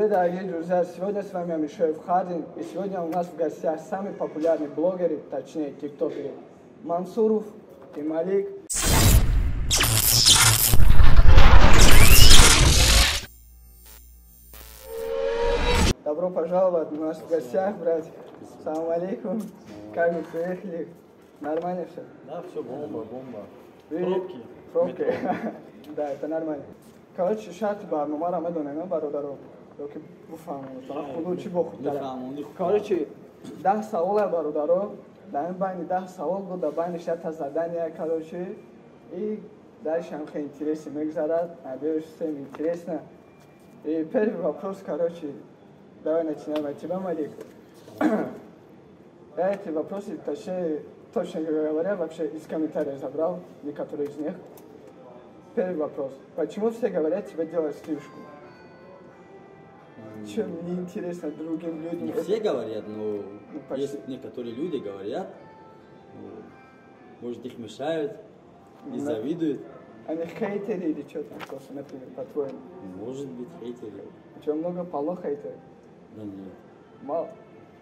Привет, дорогие друзья! Сегодня с вами Амишоев Хардин, и сегодня у нас в гостях самые популярные блогеры, точнее тиктокеры, Мансуров и Малик. Добро пожаловать у нас в гостях, брат. Салам алейкум. Как вы приехали? Нормально все? Да, все бомба, бомба. Пробки. Пробки. Да, это нормально. Короче, шарти барномаро медонем, бародаро. Ёки буфаҳмонам. Худо чӣ бо хубтара. Короче, 10 савол бародаро. Дар ин байни 10 савол буд, дар байни шарта задания, короче. И дальше ҳам хеле интересно мегузарад. Надеюсь, всем интересно. И первый вопрос, короче, давай начинаем от тебя, Малик. Я эти вопросы, точнее, точно говоря, вообще из комментариев забрал, некоторые из них. Первый вопрос. Почему все говорят тебе делать стрижку? Чем неинтересно другим людям? Не все говорят, но ну, есть некоторые люди говорят, ну, может, их мешают и завидуют. Они хейтеры или что там просто, например, по-твоему? Может быть, хейтеры. У тебя много поло хейтеров? Да нет. Мало.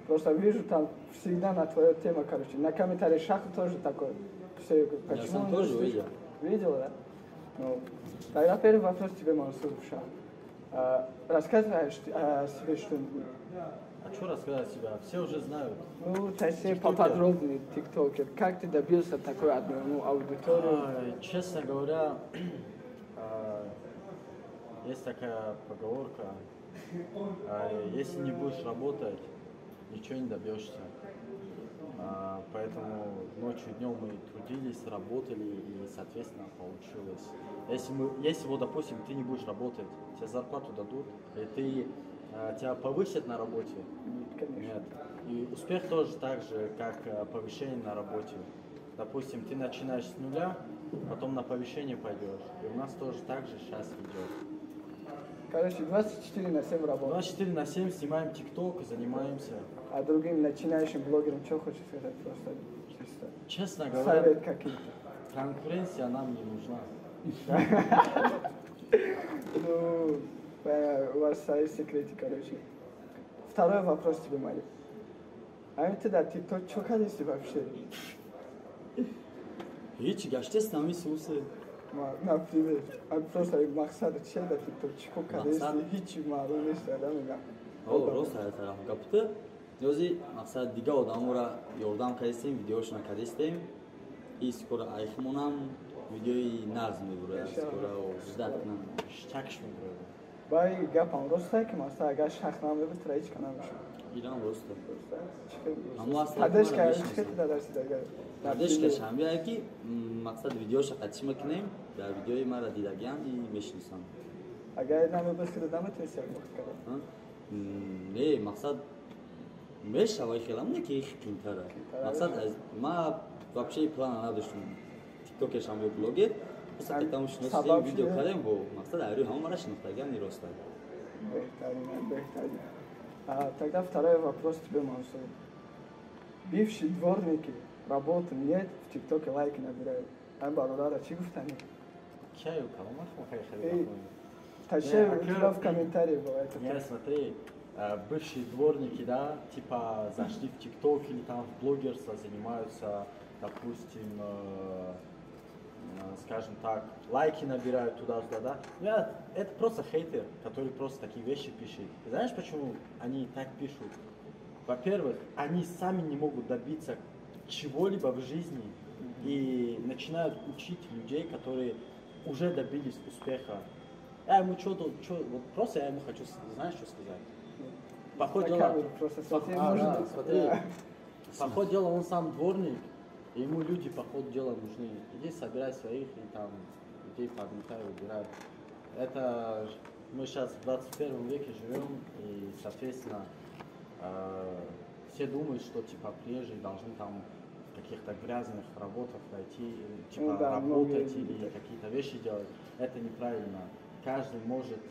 Просто вижу там всегда на твою тему, короче. На комментарии Шаха тоже такой. Все, почему я сам тоже видел. Видел, да? Ну, тогда первый вопрос тебе, Мансур Шах. Рассказывай о себе что-нибудь. А что рассказать о себе? Все уже знают. Ну, точнее, поподробнее, тиктокер. Как ты добился такой одной аудитории? Честно говоря, есть такая поговорка. Если не будешь работать, ничего не добьешься. Поэтому ночью и днем мы трудились, работали, и, соответственно, получилось. Если вот, допустим, ты не будешь работать, тебе зарплату дадут, и тебя повысят на работе? Нет, конечно. Нет. И успех тоже так же, как повышение на работе. Допустим, ты начинаешь с нуля, потом на повышение пойдешь. И у нас тоже так же сейчас идет. Короче, 24/7 работаем. 24/7 снимаем ТикТок, занимаемся. А другим начинающим блогерам что хочешь сказать? Просто чисто. Честно говоря, совет какие-то. Конкуренция нам не нужна. Ну, у вас свои секреты, короче. Второй вопрос тебе, Малик. А ты да, ТикТок, что кадешься вообще? Ҳеҷ гаштестам исусе. Например, просто мақсад чия да ТикТок, чико кадеси, ҳеҷ маълум нест, да мегам. О, рост ҳар тараф гапта. Ёзи мақсад дига одамора ёрдам кадестем, видеошона кадестем. И скоро айхмонам видеои нағз мебурад, скоро ждать кунам. Штакш мебурад. Бай гапам рост ки масалан агар шах намебуд, тра ҳеҷ ка намешуд. Ирам рост. Поддержка, чӣ хел дадарси дагар? Поддержка шамбия ки мақсад видеоша қатиш мекунем, дар видеои мара дидагиам и мешиносам. Агар намебуд, худо наметонисти як вақт кард? Не, мақсад мешава хелам не ки қимтара. Мақсад ма вообще плана надоштум. Тиктокер шамбия блогер, просто там шиносем видео кардем, бо мақсад айрӯи ҳама мара шинохтагиам роста. Беҳтарин, беҳтарин. Тогда второй вопрос тебе, Мансур. Бывшие дворники, работы нет, в ТикТоке лайки набирают. А бародара, чӣ гуфтани? Чаю, каломах. Точнее, у тебя в комментарии было это. Нет, смотри, бывшие дворники, да, типа зашли в ТикТок или там в блогерство, занимаются, допустим, скажем так, лайки набирают туда-сюда, да. Это просто хейтер, который просто такие вещи пишет. И знаешь, почему они так пишут? Во-первых, они сами не могут добиться чего-либо в жизни и начинают учить людей, которые уже добились успеха. Я ему что, вот просто я ему хочу, знаешь, что сказать? По ходу дела, просто смотри, по ходу дела он сам дворник. Ему люди по ходу дела нужны. Иди собирай своих и там людей подметай, убирай. Это мы сейчас в 21 веке живем, и, соответственно, все думают, что типа приезжие должны там в каких-то грязных работах найти, типа ну, да, работать или какие-то вещи делать. Это неправильно. Каждый может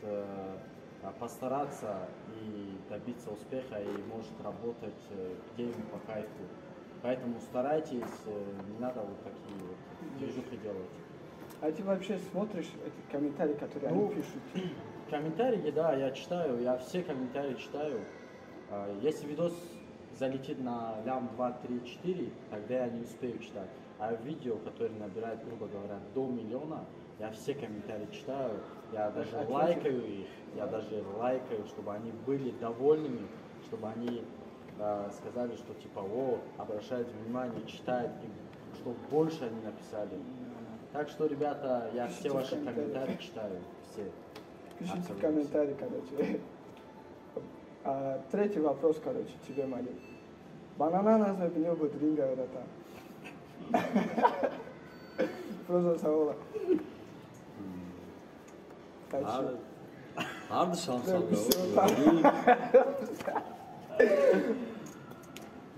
постараться и добиться успеха, и может работать где ему по кайфу. Поэтому старайтесь, не надо вот такие вот движухи делать. А ты вообще смотришь эти комментарии, которые они пишут? Комментарии, да, я читаю, я все комментарии читаю. Если видос залетит на лям 2, 3, 4, тогда я не успею читать. А видео, которое набирает, грубо говоря, до миллиона, я все комментарии читаю, я даже лайкаю их, я даже лайкаю, чтобы они были довольными, чтобы они сказали, что типа, о, обращают внимание, читают, и чтобы больше они написали. Так что, ребята, я Пишите все в ваши комментариях. Комментарии читаю, все. Пишите в Абсолютно. Комментарии, короче. А, третий вопрос, короче, тебе, Малик. Банана назва бинё бодринга, братан. Просто савола. Ҳар ҳар душам. Да, бисёр.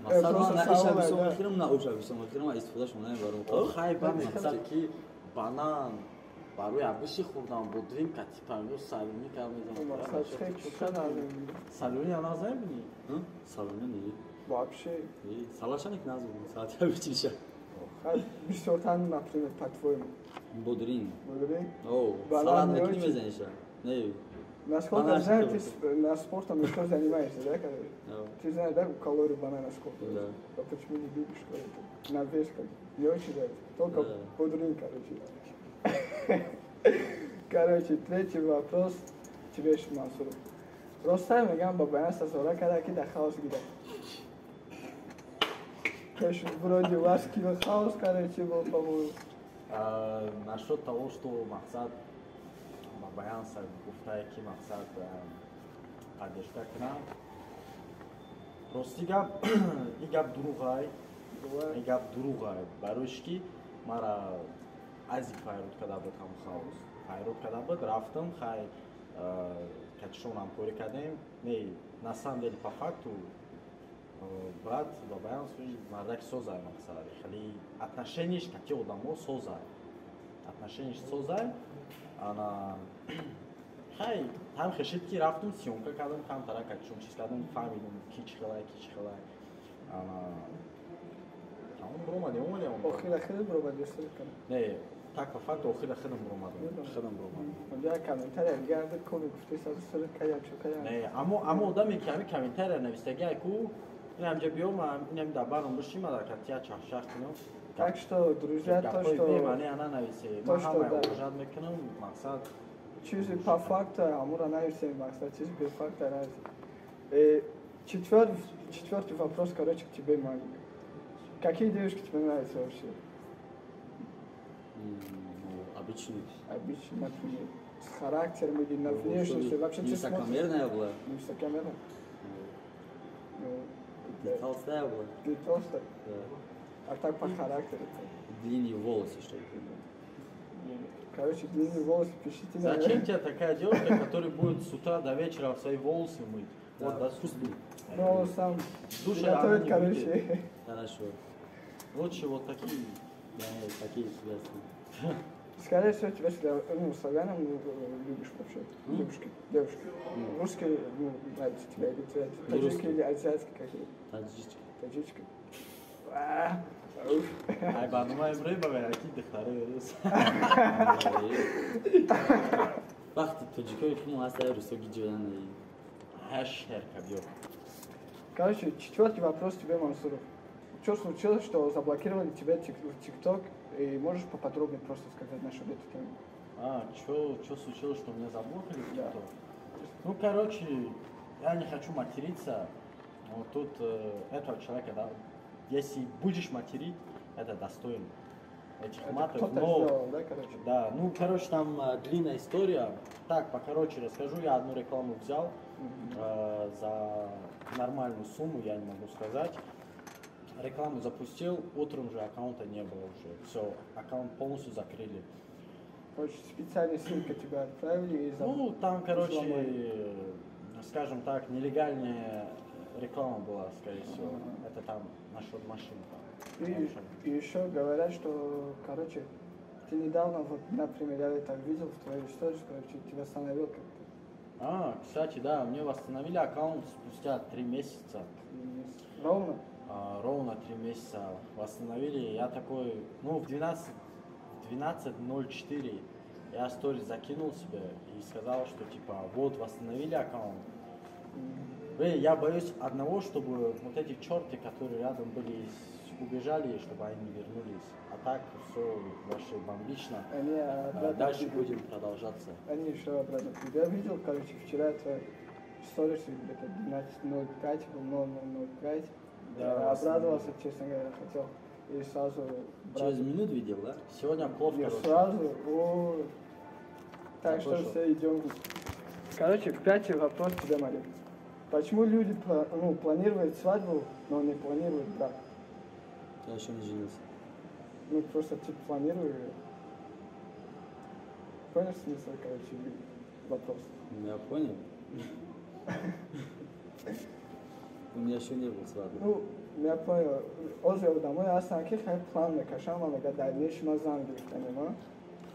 Мақсад Просто ман на иша савол, бисёр да. мехӯрам, на уша бисёр мехӯрам, истифодашон намебарам. Хай, ба мақсад ки банан барои абиши хӯрдан, бодринг кати помидор салюни кар Мақсад мезанам. чӣ назм? Салюни назм мебинӣ? Салони не. Вообще. Салашаник назм саати абичиша. Хай, бисёртар, например, по-твоему. Бодринг. Бодринг? О, Банан салат не мекунӣ, очень? мезаниша. Не. Насколько Банан я знаю, что ты на спортом еще занимаешься, да, короче? Да. Ты знаешь, да, калории банана сколько? Да. А почему не любишь, короче? На вес как не очень нравится. Только Да. бодринг, короче. Короче, третий вопрос тебе еще, Мансур. Ростай мегам бабаян сазора када ки да хаос гида. Короче, вроде ваш кино хаос, короче, был, по-моему. А, насчет того, что мақсад бабаянса гуфтае ки мақсад поддержка кунам, рости гап, и гап дурӯғай, и гап дурӯғай, барои ки мара азик файрод карда буд, ҳам хаос файрод карда буд, рафтам, хай, катишон ҳамкорӣ кардем. Не, на самом деле, по факту, брат бабаян мардаки созай, мақсад хеле отношенияш кати одамо созай, отношенияш созай. Ана хай ҳам хешид ки рафтум, съёмка кардам, камтара катишон чиз кардам, фаҳмидум ки чӣ хелай, ки чӣ хелай. Ана тамом, биромадем, омадем. Охира хеле бировади кардам. Не, так, по факту, охира худам биромадам, худам биромадам. Онҷа комментария дигар буд, коми гуфти сар каям чо каям. Не, аммо одаме ки ҳами комментария навистагиай ку, ин ҳамҷа биём, ин ҳами дар баром бишим, дар катия чахчах кунам. Так что, друзья, то, Гапҳои что бемаъни ана нависе. то, Ман что ҳамаи да. уважать мекунам, мақсад. Чизи по факту амура нависем, мақсад, чизи без факта нависем. Четвертый вопрос, короче, к тебе, Малик. Какие девушки тебе нравятся вообще? Ну, обычный. Обычно, например, с характером или на Ну, внешности? чтобы Вообще не ты смотришь? высокомерная была. Не высокомерная? Ну, Не да. толстая была. Не толстая? Да. А так по характеру? Длинные волосы, что ли. Короче, длинные волосы, пишите на Зачем тебе такая девушка, которая будет с утра до вечера свои волосы мыть? Да, Вот, да, пусть будет. Ну, он сам Душа готовит, она не короче. выйдет. Хорошо. Лучше вот такие. Да, такие ясно. Скорее всего, тебя ну, славянам, ну, любишь вообще. М? Девушки. Девушки. Русские, ну, нравятся тебе, или тебе Не таджикские русские. или азиатские какие? Таджички. Таджички. А, уф. Ай, барномаи имрӯз ба яки духтарои рус. Вақти тоҷикои ки мо ҳаст, русо гиҷоян. Ҳаш шерка биё. Короче, четвертый вопрос тебе, Мансуров. Что случилось, что заблокировали тебя в ТикТок? И можешь поподробнее просто сказать насчет этой темы? А, чё случилось, что меня заблокали в Да. ТикТок? Ну, короче, я не хочу материться. Но тут этого человека, да, если будешь материть, это достойно этих Это матов. кто-то Но, сделал, да, короче? Да, ну, короче, там длинная история. Так, покороче расскажу. Я одну рекламу взял за нормальную сумму, я не могу сказать. Рекламу запустил, утром же аккаунта не было уже. Все, аккаунт полностью закрыли. Короче, специальная ссылка тебя отправили и Ну, там, короче, взломали. Скажем так, нелегальная реклама была, скорее всего. Ага. Это там насчет машин. И еще говорят, что, короче, ты недавно, вот, например, я это видел в твоей истории, короче, тебя остановил как-то. А, кстати, да, мне восстановили аккаунт спустя 3 месяца. Ровно? А, ровно 3 месяца восстановили. Я такой, ну, в 12, в 12:04 Я сторис закинул себе и сказал, что типа вот восстановили аккаунт. Я боюсь одного, чтобы вот эти черты, которые рядом были, убежали, чтобы они не вернулись. А так все вообще бомбично. Они обратно дальше придут. Будем продолжаться. Они еще обратно придут. Я видел, короче, вчера твой сторис где-то 12:05, 00:05. Да, я обрадовался, честно говоря, хотел. И сразу... Через минуту видел, да? Сегодня плов, короче. Сразу, о. Так что все, идем. Короче, пятый вопрос тебе, Марик. Почему люди планируют свадьбу, но не планируют брак? Я еще не женился. Ну, просто ты планируешь. Понял смысл, короче, вопрос? Я понял. У меня еще не было свадьбы. Ну, я понял. Озер домой, асан ки хай план мекашам, ма мега дальнейший ма зан гирифтанем, а?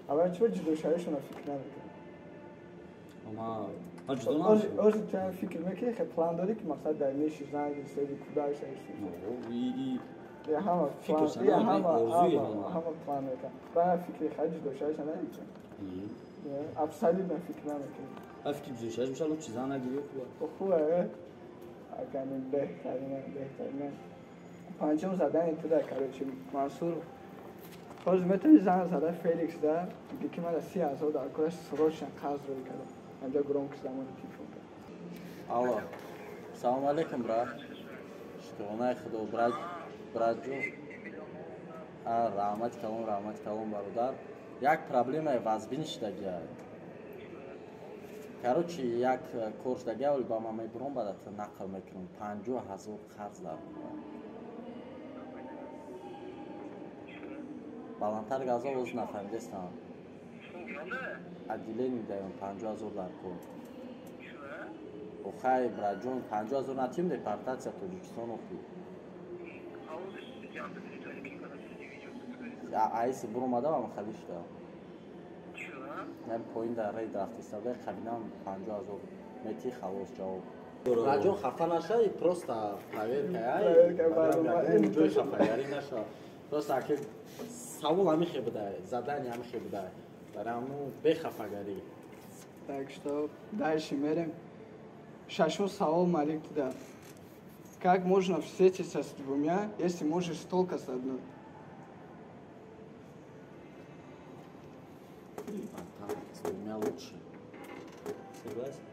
А чего ҷудошавишона фикр намекунӣ? Ама ҷудо намешавам. Озер ту ҳам фикр мекунӣ, хай план дорӣ ки мақсад дальнейший зан гирифтаи кӯдак шавиши? Ҳама ҳама план мекунад. Баъд фикри хай ҷудошавиша намекунӣ? Абсолютно фикр намекунӣ. А фикри ҷудошавиш мешава, лучше зан нагирӣ хуб. Хуб, агани беҳтарина, беҳтарина. Панҷум задани туда, короче, Мансур. Ҳозир метавонӣ зан зада Феликс да, бигӣ ки ман 30 000 дар кораш срочно қарз рӯй кардам. Ҳамҷа громко замони телефон кард. Алло. Салом алейкум, брат. Шукронаи Худо, брат, братҷон. Раҳмати калон, раҳмати калон, бародар. Як проблемаи вазбин шудагия. Короче, як кор шудагия, вале ба ман мебурам, баъд нақл мекунам. 50 000 қарз дар кор. Баландтар газо оз нафаҳмидестам. Отделение даём 50 000 дар кор. Охай, братҷон, 50 000 натим депортатсия Тоҷикистон охи. Айси буромадам, ама хали шуда. Ям поин дар рейд рафтиста, қабинам 50 000 мети халос ҷавоб. Братҷон, хафа нашавӣ, просто проверка, ай. Ҷои хафагарӣ нашав. Просто аки савол ҳамихе будай, задание ҳамихе будай. Барои ҳамун бехафагарӣ. Так что дальше мерем. Шашум савол, Малик, туда. Как можно встретиться с двумя, если можешь только с одной? С двумя лучше. Согласен?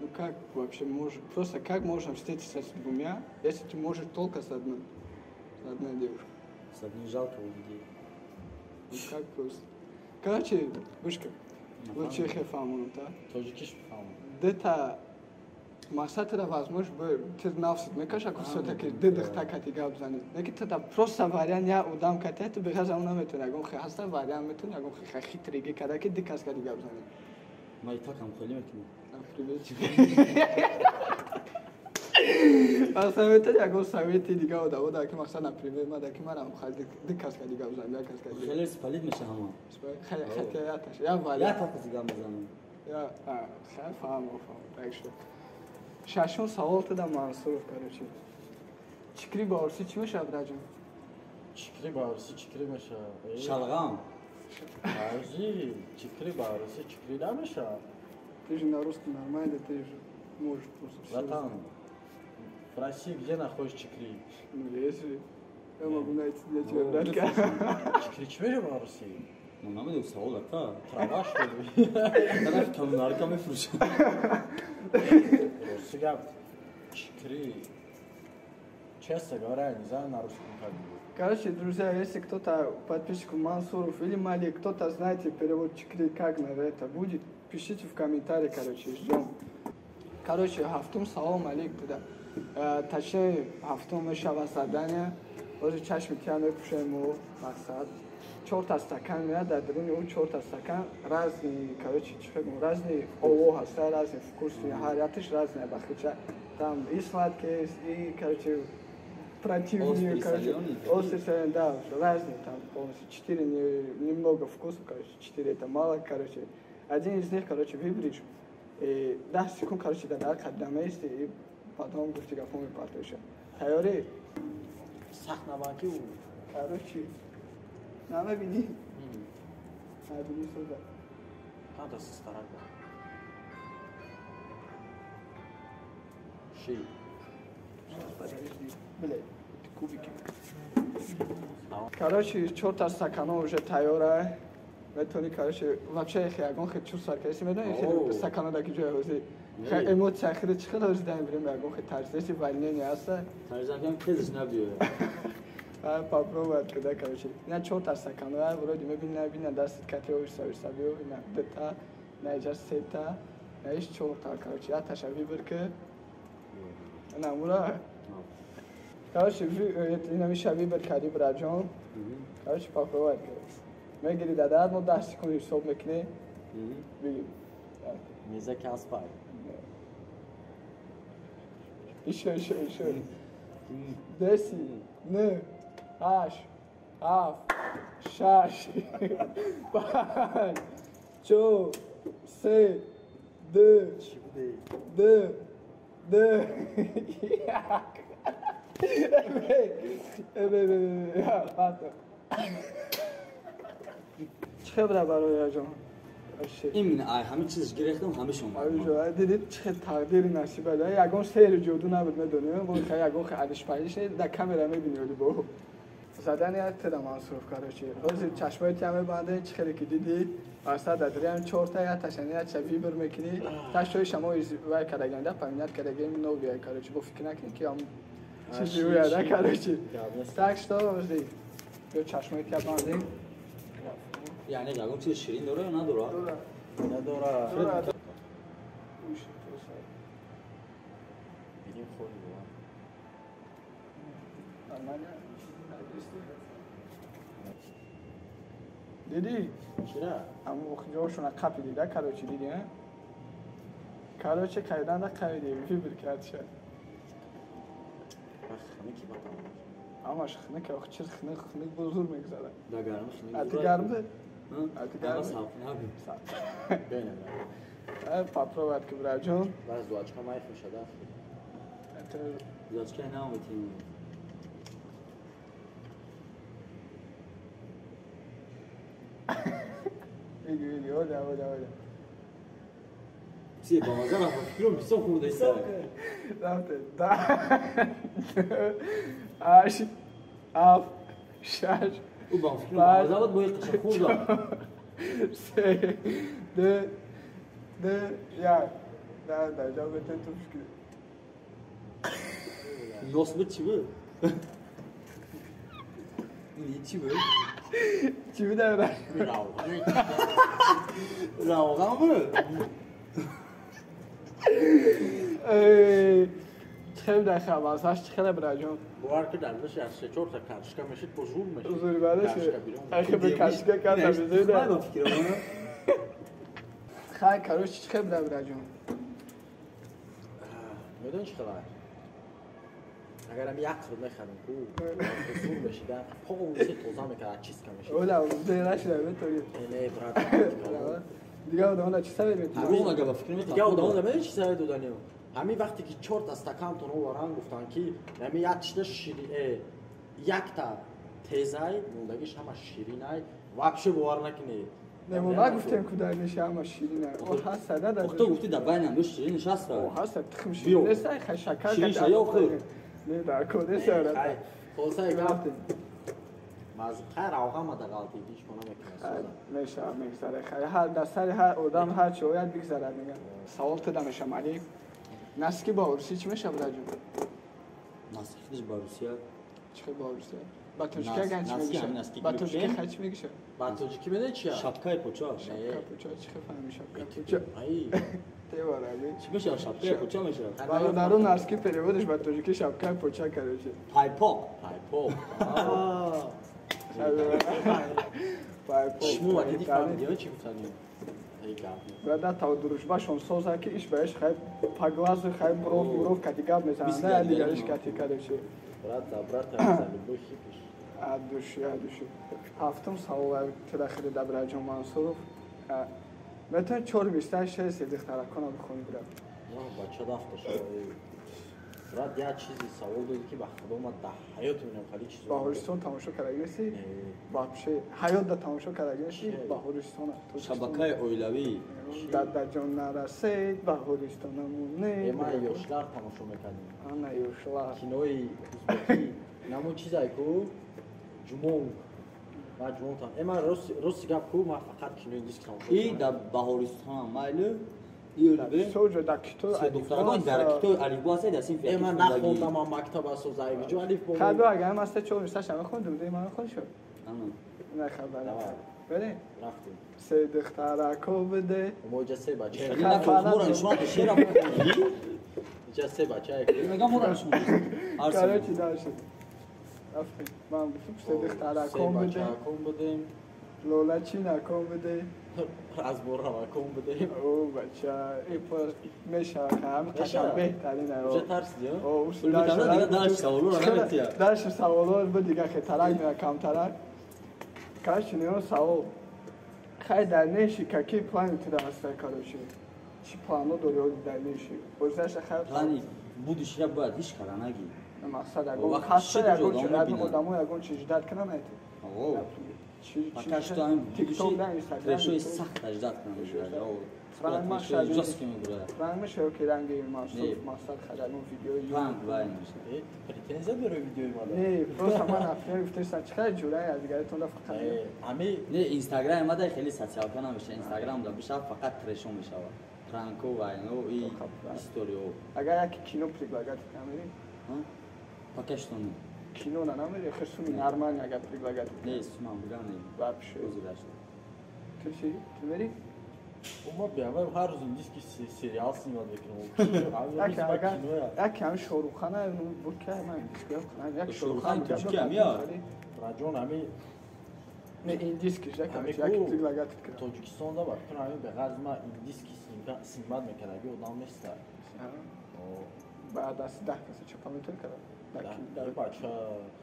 Ну как вообще можно? Просто как можно встретиться с двумя, если ты можешь только с одной? С одной девушкой. С одной жалко у людей. Ну как просто? Короче, вышка, лучше хефаму, да? Тоҷикиш фаҳмам. Дета мақсад тада возможно ты нафсит мекаш, ако всё-таки дидихта кати гап занӣ. Неки тада просто вариант я одам кати, ту беғаз ам наметони, ягон хе ҳаста вариант метони, ягон хе хитриги када ки ди кас кати гап занӣ. Ма и так ҳам холӣ мекунам. Например, Мақсад метони ягон совети дига одамо да ки мақсад например ма да ки манам хали ди кас кати гап занам, як кас кати. Хеле спалит меша ҳама. Хеле хати яташ. Я вариант. Я так гап мезанам. Я хеле фаҳмам, фаҳмам. Так что шашум савол туда Мансуров, короче. Чикри ба орси чӣ мешавад, Раҷон? Чикри ба орси чикри мешавад. Шалғам. Ажи, чикри ба орси чикри намешавад. Ты же на русском нормально, ты же можешь просто всё. Братан, в России где находишь чикри? Ну, если я могу найти для тебя, братка. Чикри чӣ мешавад ба орси? Ну, намедонам савол ака. Трава, что ли? Тараф коммунарка мефурӯшад. Рости гап, чикри. Честно говоря, я не знаю на русском как будет. Короче, друзья, если кто-то подписчик Мансуров или Малик, кто-то знаете перевод чикри, как на это будет, пишите в комментарии, короче, ждем. Короче, ҳафтум савол, Малик, туда. Точнее, ҳафтум мешава задание. Ҳозир чашми тия мепӯшем у мақсад. 4 стакан меяд, дар даруни ӯ 4 стакан разные, короче, чӣ мегӯям, разные ово ҳаста, разные вкусы, ҳар якаш разные бахича. Там и сладкие, и, короче, противные, короче, острый, солёный, да, разные там полностью. 4 немного вкусов, короче, 4 это мало, короче. Один из них, короче, выберешь, и 10 секунд, короче, дар қадам меисти, и потом гуфти гапо мепартоиша. Тайёрӣ? Сахт набанки ӯ. Короче, намебинӣ? Набини соза. Надо стараться. Ши. Подожди. Блядь, кубики. Короче, чорта стакано уже тайёра. Метони, короче, вообще ягон хе чувства каси медони хе стакано даки ҷои ҳозир. Хе эмоция хе чӣ хел ҳозир даем бирем ягон хе тарсеси волнение аста. Тарсакам хезиш набиёя. Попробовать куда, короче. Ина чорта стакано, вроде мебина, бина дастит кати оверса, оверса биё, ина дета, на иҷа сета, на иш чорта, короче, яташа выбор ки. На мура. Короче, ина миша выбор кади браҷон. Короче, попробовать ки. Мегири дадад, мо 10 секунд ҳисоб мекунем. Бигир. Меза каспай. Ишо, ишо, ишо. 10, 9, 8, 7, 6, 5, 4, 3, 2, 2, 2, 1. Чӣ хебра барои ҷон? Именно ай ҳамин чизш гирехтам ҳамешон. Дидид чӣ хел тақдири насиба да ягон сеҳри ҷоду набуд медонем, бо хай ягон хай алишпалиш не да камера мебини оли бо. Задани як теда Мансуров, короче. Ҳозир чашмои тия мебанде, чӣ хеле ки дидӣ, асад адриам чорта я ташани я ча вибр мекунӣ, ташои шамо вай кардагем да поменять кардагем новия, короче, бо фикр накунӣ ки ам чизи уя да, короче. Так что ҳозир ё чашмои тия бандем. Яъне ягон чизи ширин дора ё надора? Надора. Дора. Дидӣ? Чира? Аммо ҷошона қапиди да, короче, дидӣ, а? Короче, қайданда қайди, вибр кард шад. Хники батам. Амаш хники, ох чиз хник, хник бузур мегзарад. Да гарм хник. А ти гарм бе? А ти гарм? Набуд. Бене. Попробовать ки браҷон. Баз дуачка майф мешада. Дуачка наметим. Иди, иди, оля, оля, оля. Си, ба маза рафт, фикром бисёр хурда иста. Рафте, да. Аш, ҳафт, шаш. Ӯ ба фикром ба маза буд, бо қаша хурда. Се, ду, ду, як. Да, да, ҷавоб бете ту фикр. Нос буд чӣ буд? Ин чӣ буд? Чӣ буд? Равған буд? Чӣ хел хабасаш чӣ хеле браҷон? Бовар ки дар мисли аз се-чор та карточка мешид, бо зур мешид. Зур бале шид. Ахи бе карточка карта мезида. Ба фикром. Хай, короче, чӣ хел браҷон? Медонӣ чӣ хела? Агар ам як қирд мехарем ку, зур мешида, полностью тоза мекард, чистка мешид. Ола, зера шуда, метоги. Не, брат. Дига одамон чӣ савед метиҳанд? Дурӯғ нага, ба фикр Дига одамон медонӣ чӣ савед доданем? Ҳамин вақте ки чорта стакантон оваранд, гуфтанд ки ҳамин як чида ширин, якта тезай, мондагиш ҳама ширинай, вообще бовар накунед. Не, мо нагуфтем ку дар меша ҳама ширинай. О ҳаста да дар. Охто гуфти дар байнам ду ширин нишаста. О ҳаста тухм ширин нестай, хай шакар. Ширин шая хӯр. Не, дар ко несай. Хулосаи гап. Хай равғама да ғалтид, ҳеҷ кона мекунад. Меша, мегзаре. Хай ҳар дар сари ҳар одам ҳар чӣ ояд бигзарад мегӯяд. Савол туда мешам, Али. Наски ба русӣ чӣ мешавад, браҷон? Наски худиш ба русия. Чӣ хел ба русия? Ба тоҷикӣ агар чӣ мегӯшад? Ба тоҷикӣ хай чӣ мегӯшад? Ба тоҷикӣ медонӣ чия? Шапкаи поча. Шапкаи поча, чӣ хел фаҳмӣ шапкаи поча? Ай. Тевараби. Чӣ мешавад шапкаи поча мешавад? Бародаро наски переводиш ба тоҷикӣ шапкаи поча, короче. Пайпоқ. Пайпоқ. Пайпоқ. Шумо дидӣ фаҳмидӣ чӣ гуфтанӣ? Брада та дружбашон соза ки иш ба иш хай по глазу хай бров бров кати гап мезананд, на дигариш кати короче. Брат за брата за любой хипиш. От души, от души. Ҳафтум савол туда хеле да браҷон Мансуров. Метавонӣ чор мисраи шеъри Сидиқ Тараконро бихонӣ, брат? Бача дафта шава. Брат, як чизи савол додӣ, ки ба худо ман дар ҳаёт мебинам хали чиз. Баҳористон тамошо кардаги нести? Вообще ҳаёт да тамошо кардаги нести Баҳористона? Шабакаи оилавӣ. Дадаҷон, нарасед Баҳористонамоне. Ман Ёшлар тамошо мекардем. Ана Ёшлар. Кинои узбекӣ. Намон чизае ку Ҷумонг. Ман Ҷумонг там. Ман рости гап ку, ман фақат кинои индийский тамошо. И дар Баҳористонам майли. Соҷо дар китоб дар китоб алифбо аст, дар синфи. Э, ман нахондам, ман мактаб асос айгиҷо алифбо. Хабо, агар ман се чор мисаш мехондум, де ман хон шуд. На хабар. Барем. Рафтем. Се духтарако биде. Мо иҷа се бача. Мора шумо шера мехонӣ? Иҷа се бача. Мегам мора шумо. Короче, дальше. Рафтем. Ман гуфтам се духтаракон биде. Бачакон бидем. Лола чинакон биде. Разборавакон бидем. О, бача, и мешава, ҳам қашан беҳтарин. Уже тарсиди? О, дига дальше саволоро наметия. Дальше саволо бу дига хетарак мея камтарак. Короче, ниё савол. Хай, дальнейший какие планы туда ҳаста, короче? Чӣ плано дори оди дальнейший? Боздаша хай. Плани будущий бояд ҳеч кара наги. Мақсад ягон хаста ягон чи одамо ягон чи ждать кунам айти. Пока что ҳамин трешои сахт ждать кунам. Ранг мешава ки ранги Мансур, мақсад хай ягон видеои пранк вай мешава. Претензия дори видеои мада? Не, просто ман например гуфтаистам чӣ қадар ҷуръае аз дигаритон да фақат. Ами не, Инстаграм мада хеле социалка намеша, Инстаграм да бишава фақат трешо мешава. Пранко вайно и историо. Агар яки кино предлагать намери? Пока что не. Кино на намери, херсуми нормально агар предлагать. Не, сумам бугам не. Вообще. Ту чӣ? Ту мери? Ма биявай ҳар рӯз индийский сериал снимать мекунам. Яке ҳами Шорухана буд ки ман индийский як Шорухан тоҷики ам я. Раҷон, ами не индийский яке предлагать кунам. Тоҷикистон да ба фикр ами беғарз ма индийский снимать мекардаги одам неста. Баъд аз 10 каса чапа метон карда. Бача.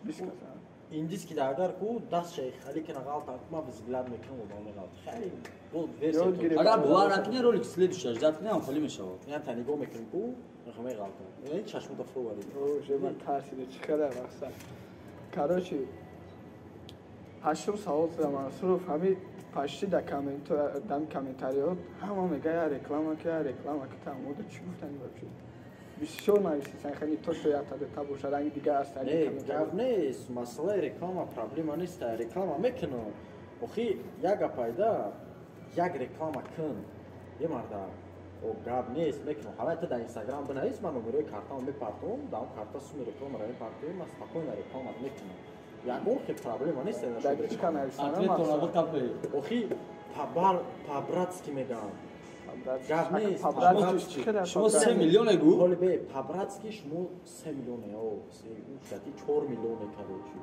20 каса. Индийский да агар ку даст шай хали кина ғалта, ма взгляд мекунам, одам меғалта. Хеле бо версия. Агар бовар накунӣ, ролик следующий ждать кунӣ, ҳам холӣ мешавад. Ян та нигоҳ мекунем ку, меғалта. Яъне чашмота фурӯ варид. О, же ман тарсида чӣ қадар мақсад. Короче, ҳаштум савол задам Мансуров, ҳами почти да коммент дам комментариҳо ҳама мега я реклама ки, я реклама ки, тамода чӣ гуфтани вообще? Бисёр нависисан, хеле то что якта дета боша, ранги дигар аст. Не, гап нест, масъалаи реклама проблема нест, реклама мекунам. Охи, як гапайда, як реклама кун. Е марда, о гап нест, мекунам. Ҳала та дар Инстаграм бинавис, ман номерои картамо мепартом, дар он карта суми рекламаро мепартом, ман спокойно реклама мекунам. Ягон хел проблема нест. Дар чӣ нависана? Охи, по-братски мегам. Гап нест. Шумо 3 миллионе гу? Ҳоли бе, по-братски шумо 3 миллионе, о, шати 4 миллионе, короче.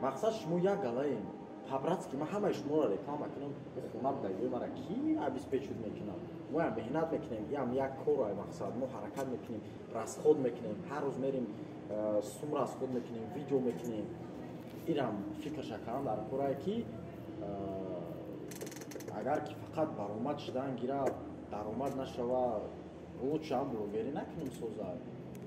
Мақсад шумо як галаем. По-братски ман ҳамаи шуморо реклама кунам, хона будагиҳои мара ки обеспечить мекунам? Моям меҳнат мекунем, ям як корай мақсад, мо ҳаракат мекунем, расход мекунем, ҳар рӯз мерем, сум расход мекунем, видео мекунем. Ирам фикрша кардам дар корае ки агар ки фақат баромад шудан гира, даромад нашава, лучше ҳам блогерӣ накунем соза.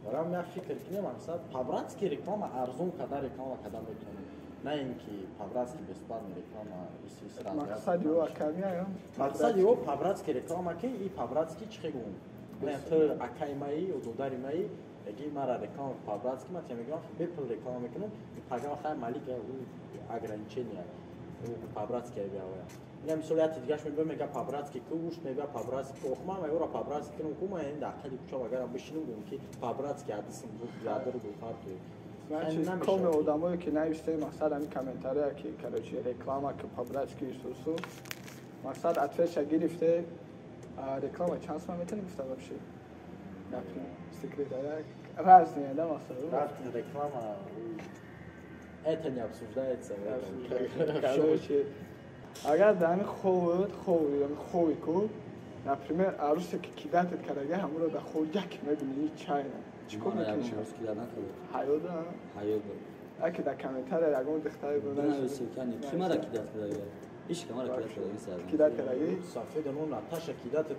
Барои як фикр кунем, мақсад по-братски реклама арзон када реклама када метавонем. На ин ки по-братски бесплатно реклама. Мақсади ӯ акамия. Мақсади ӯ по-братски реклама ки и по-братски чӣ хегум? Ту акаи маи ё додари маи, яги мара реклама по-братски ман тя мегӯям, бепул реклама мекунам, пагам хай малик ограничения по-братски биявая. Ина мисол яти дигаш мебиёд, мега по-братски ку, уш мебиёд по-братски ку. Ох, ман ёра по-братски кунам ку, ман дар қади куча агарам бишинам, гум ки по-братски ҳадисам ядр гу фарту. Значит, коме одамое ки нависте, мақсад ҳамин комментария ки, короче, реклама ки по-братски исусу, мақсад ответша гирифте, реклама чанд сомон метавонӣ гуфта вообще? Например, секрет разные, да, мақсад? Реклама это не обсуждается. Короче, агар дар ҳамин ховуд хови хови ку, например, арусе ки кидатет кардаги, ҳамонро дар хов як мебини, чайна чӣ кор мекунӣ? Ҳаёда? Ҳаёда. Яке дар комментария ягон духтаре ки мара кидат кардаги. Иш камара кидат кардаги сар. Кидат кардаги? Сафеда но Наташа кидат кард.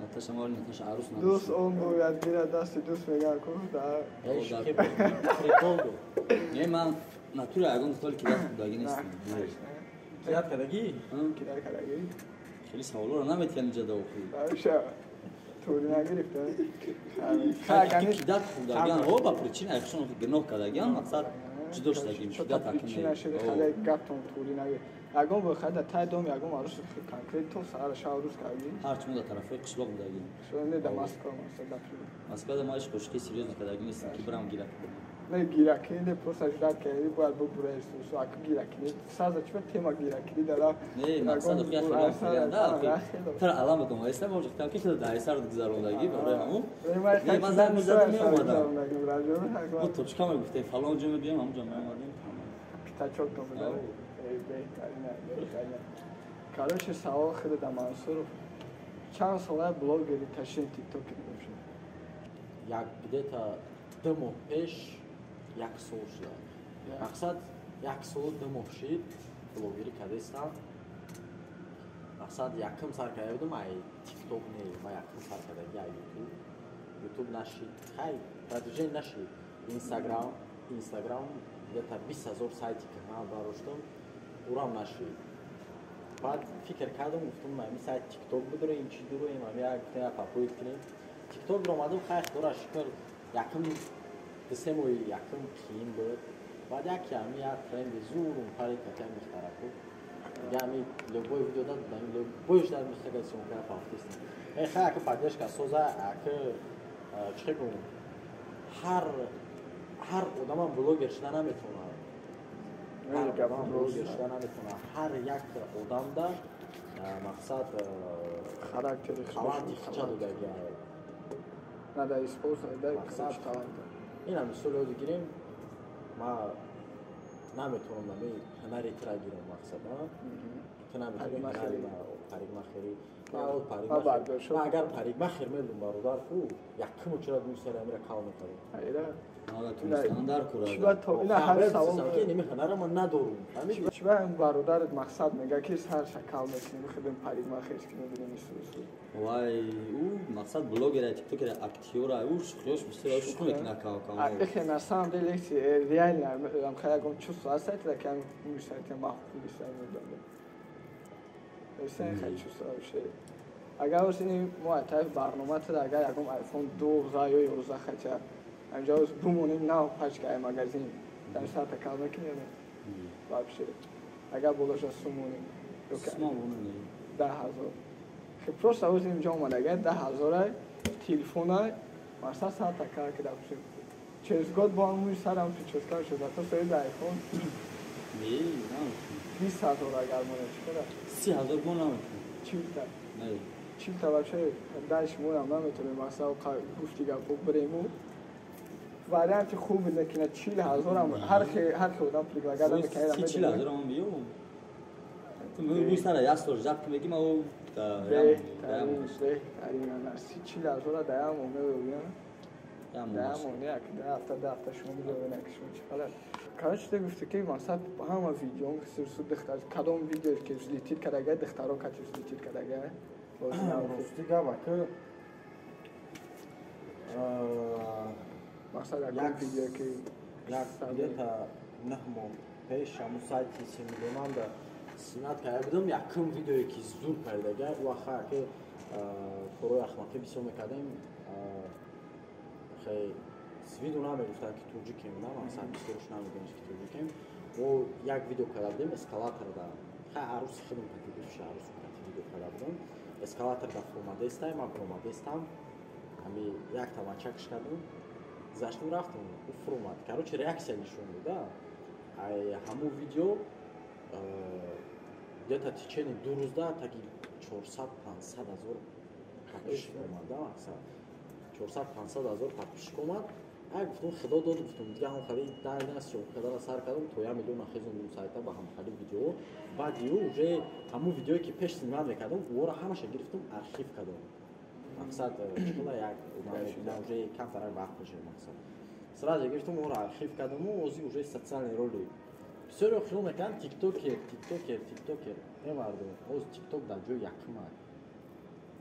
Наташа мол Наташа арус надошт. Дӯст он бояд гирад дасти дӯст мегӯяд ку да. Прикол ду. Не ман натура ягон сол кидат кардаги нестам. Кидат кардаги? Кидат кардаги? Хеле саволоро наметиҳанд инҷа да охир. Ша. Тури нагирифта. Кидат хурдагиан, ҳо ба причина айхшон гуноҳ кардагиан, мақсад ҷудо шудагим, кидат причина шуд хеле гаптон тури нагирифт. Ягон бо хеле тай дом ягон арус конкрет то сар шав рӯз карди. Ҳарчи мо дар тарафҳои қишлоқ будагим. Шуд не да Москва масалан да при. Москва да ма ҳеҷ қошиқи серьёзно кардаги нестем ки бирам гирак кунам. Не гираки не просто ждать карди бояд бубураи су аку гираки не саза чӣ тема гираки дара. Не мақсад охи хеле да тара алам бутум айса мо ҷухтам ки хеле дар сар гузарондагӣ барои ҳамун. Не ман занг мезадам меомадам. Мо точка мегуфтем фалон ҷо мебиям ҳамон ҷо меомадем. Пятачок то буда. Беҳтарин беҳтарин. Короче савол хеле да Мансуров. Чанд сола блогери ташин тиктокери бошед? Як где-то 2 моҳ пеш як сол шуда. Мақсад як солу 2 моҳ шид блогерӣ кардастам. Мақсад якум сар карда будам ай тикток не, ма якум сар кардаги ай ютуб. Ютуб нашид, хай продвижение нашид. Инстаграм где-то 20 000 сайти канал бароштам, урам нашид. Баъд фикр кардам, гуфтам ами сайт тикток бидуроем, чӣ дуроем, ами як гуфтем як попоид кунем. Тикток ромадам, хай худоро шукр, якум 2-3 моҳи якум қиин буд. Баъд яке ами як тренди зурум пари катям духтараку. Дига ами любой видео дад, ами любойш дар мехага съёмка пафтист. Э хай ака поддержка соза, ака чӣ гум ҳар одама блогер шуда наметавонад. Ҳар одама блогер шуда наметавонад. Ҳар як одамда мақсад характери таланти хича додаги. Надо использовать, да, мақсад таланта. Ина мисол ёд гирем, ма наметавонам ами ҳунари тира гирам мақсад, а? Ту наметавонӣ ҳунари парикмахерӣ. Ма агар парикмахер мебудам бародар ку, якуму чира гӯи сари амира кал мекардам. Айра. Дар кура. Чиба то ина ҳар савол ки ними ҳунара ман надорум. Чиба бародарат мақсад мега ки сар шакал мекунем, худем парикмахер кунем, бинем исусу. Вай, ӯ мақсад блогера, тиктокера, актёра, ӯ шӯхиёш бисёр шӯхӣ мекунад кав кав. Эхе на самом деле реально ам хаягом чувство аст, ки ам мусайта маҳкум бисар медонам. Эсен хай чувство вообще. Агар осини мо атайф барнома тада агар ягом iPhone 12 ё 11 хотя амҷа ос бумонем нав пачка ай магазин. Там сата кал мекунем. Вообще. Агар болоша сумонем. Сума бонем. 10 000. Хе просто оз инҷа омад агар 10 000 телефона масалан сата кал ки дапшем. Через год бо ҳамун сарам прическа шуд, зато соҳиби iPhone. Не, наметавонам. 20 000 агар монем чӣ кара? 30 000 мо наметавонем. Чилта. Не. Чилта вообще дальше моям наметавонем, масалан гуфти гапо бирему. Варианти хуб лекин 40 000 ам ҳар хе одам предлагада мекунад. 40 000 ам биём. Ту мегӯӣ сара як сол жаб ки мегӣ ма ӯ беҳтарин беҳтарин 40 000 даям меёбем. Даям як 10 ҳафта шумо мебинед ки шумо чӣ қадар. Короче, ты гуфти ки мақсад ҳама видеом хусусан духтар кадом видео ки взлетит кардага духтаро кати взлетит кардага. Рости гап ака мақсад як видео ки як где-то 9 моҳ пеш ҳамун сайти 3 миллионанда снимать карда будам, якум видеое ки зур кардага, ӯ аха ки корҳои ахмақӣ бисёр мекардем, хе видео намегуфтанд ки тоҷикем, на мақсад бисёрш намедонист ки тоҷикем. Мо як видео карда будем эскалаторда, хай аруси худам кати бивши арусу кати видео карда будам. Эскалаторда фуромадестам, ман фуромадестам, ҳами як тамачакш кардам, гузаштам рафтам, ӯ фуромад. Короче, реаксия нишон дода. Ай ҳамун видео где-то течение 2 рӯзда таги 400-500 ҳазор подписчик омад, да мақсад. 400-500 ҳазор подписчик омад. Ай гуфтам худо дод, гуфтам дига ҳам хали дай съёмка кардана сар кардам, то 1 миллион хезондум сайта ба ҳамхали видео. Баъд ю уже ҳамун видеое ки пеш снимать мекардам, ӯро ҳамаша гирифтам архив кардам. Мақсад чиқала як одам мебинам уже камтарак вақт мешавад мақсад. Сразу гирифтам ӯро архив кардаму ози уже социальный ролик Бисёре хиёл мекунанд тиктокер, тиктокер, тиктокер. Э, мардум, ҳоз тикток дар ҷои якума.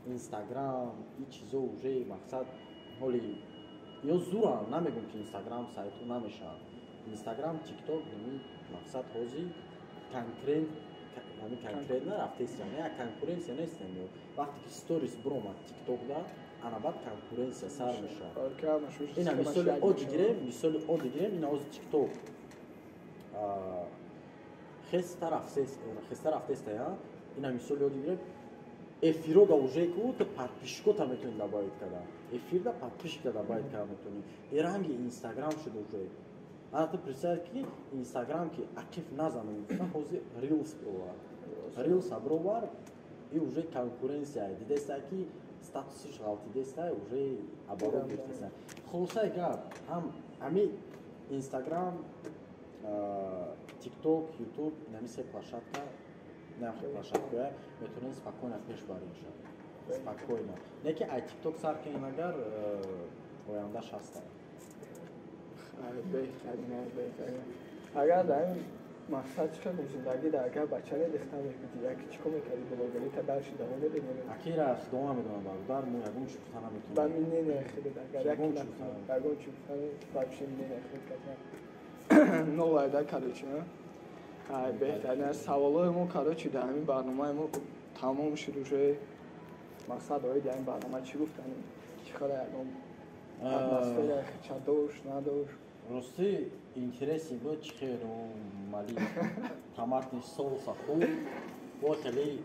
Инстаграм, и чизо уже мақсад ҳоли ё зурам намегӯм, ки Инстаграм сайтҳо намешавад. Инстаграм, тикток ними мақсад ҳози конкурент, ҳамин конкретно рафтест, як конкуренция нестем. Ё вақте ки сторис биромад тиктокда, ана баъд конкуренция сар мешавад. Ина мисоли оддӣ гирем, мисоли оддӣ гирем, ина ҳози тикток хеста рафтеста. Ина мисоли оддӣ гирем, эфирога уже ку ту подписчикота метавонӣ добавить карда, эфирда подписчика добавить карда метавонӣ. И ранги Инстаграм шуда уже. Ана ту представь, ки Инстаграм ки ақиф назанам гуфта, ҳозир рилс бировар, рилса бировар, и уже конкуренция дидеста, ки статусиш ғалтидеста, уже оборот гирифтеста. Хулосаи гап, ҳам ҳами Инстаграм, Тикток, Ютуб, инами се площадка, нахи площадкоя метавонед спокойно пеш баринша, спокойно. Не ки ай Тикток сар кунем, агар ояндаш ҳаста. Беҳтарин, беҳтарин. Агар дар ин мақсад чӣ хел зиндагӣ дар агар бача недихта мебудӣ, як чӣ кор мекардӣ? Блогерита дальше давом медодӣ? Акира худо намедонам, бародар, мо ягон чӣ гуфта наметавонем. Ба мнение худат, агар як ягон чӣ гуфта, вообще мнение худ кардам новая да, короче. Беҳтарин. Саволҳои мо, короче, дар ҳамин барномаи мо тамом шуд уже. Мақсад оиди ҳамин барнома чӣ гуфтанӣ? Чӣ хела ягон атмосфера ча дошт, надошт? Ростӣ, интереси буд, чӣ хел мали томатный соуса хуб бо хеле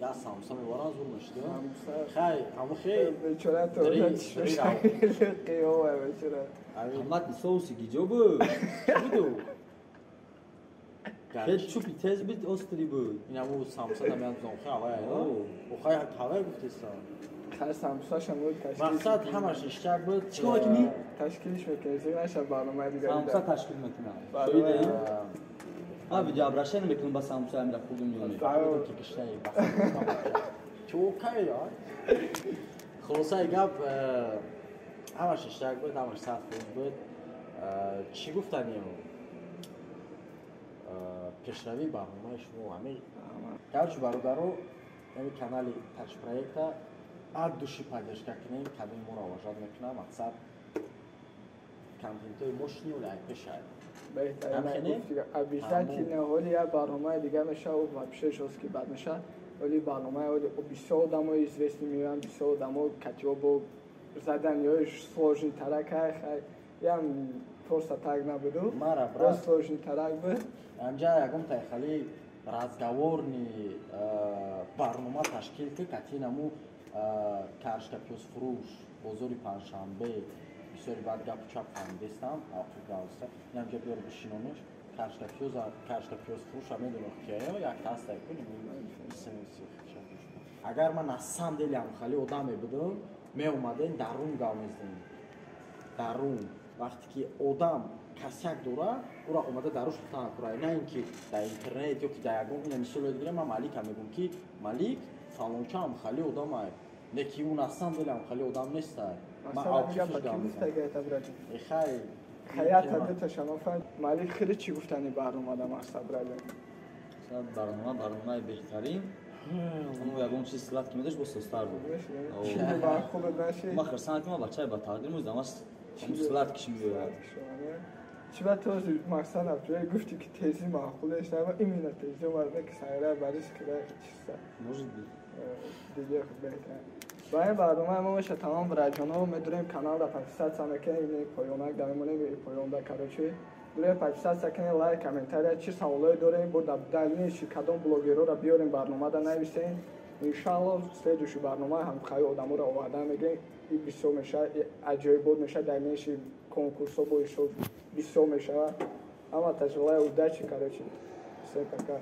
як самбуса мебаран, зур мешид. Хай, ҳаму хел. Бечора бечора. Томатный соуси гиҷо буд? Буду. Кетчупи тез буд, острый буд. Инаму самбуса дамян зонхе авай. Охай ҳавай гуфтеста. Хай, самбусашам буд. Мақсад ҳамаш иштак буд. Чӣ кор мекунӣ? Ташкилиш мекунӣ, наша барномаи дигар. Самбуса ташкил мекунам. Ман видеообращение мекунам ба самбуса, амира худум ёне. Ки гиштаи чӯкай. Хулосаи гап, ҳамаш иштак буд, ҳамаш 100% буд. Чӣ гуфтанем, пешравии барномаи шумо ҳамин. Короче, бародаро, ами канали Тач проекта от души поддержка кунем, кадоми моро уважать мекунам. Мақсад, контентҳои мощный оли ай пешай. Обязательно ҳоли як барномаи дига мешава, вообще жёсткий бад меша. Оли барномаи оли бисёр одамои известный меоянд, бисёр одамо катиҳо бо заданиҳои сложный тарак. Хай, ям просто так набуду. Мара брат. Сложный тарак буд. Анҷа ягон тайхали разговорный барнома ташкил ки кати наму каршка пёзфурӯш, бозори Панҷшанбе, бисёри баъд гапу чап фаҳмидестам, авқи инамҷа биёр бишинонеш. Каршка пёз, каршка пёзфурӯша медонам ки як ҳастай. Агар ман на самом деле ҳамхали одаме будам, меомадем, дарун гав мезадем, дарун. Вақте ки одам касяк дора, ӯра омада даруш гуфта накура, на ин ки дар интернет ё ки дар ягон. Ина мисол гирем, ман Малика мегӯм, ки Малик фалонча ҳамхали одамай, не ки ӯ на самом деле ҳамхали одам нестай. Ман алқифш гав. Хай, хаята дуташа мафаҳм. Малик, хеле чӣ гуфтани барномада мақсад, браҷон? Барнома барномаи беҳтарин. Мо ягон чиз сладкий медошт, бо состар буд. Ма хирсанд, ки ма бачаи ба тақдир муздамаш сладкий ш меояд. Чӣ ба този мақсад абҷое гуфти, ки тезӣ маъқулеш, ама именно тезӣ омада, ки сайра бариш кира чиста. Может быть. Диге беҳтар. Ба ин барномаи мо меша тамом, браҷоно. Медурем, каналда подписаться мекунем, поёнак да мемонем, поёнда, короче. Дурем, подписаться кунем, лайк, комментария, чӣ саволое дорем, бо дальнейший кадом блогерора биёрем барномада, нависем. Иншалло, следующий барнома ҳамхаи одаморо оварда мегирем, и бисёр мешавад, аҷоибот мешавад, дальнейший конкурсҳо бо ишо бисёр мешавад. Ҳамата желаю удачи, короче. Всем пока.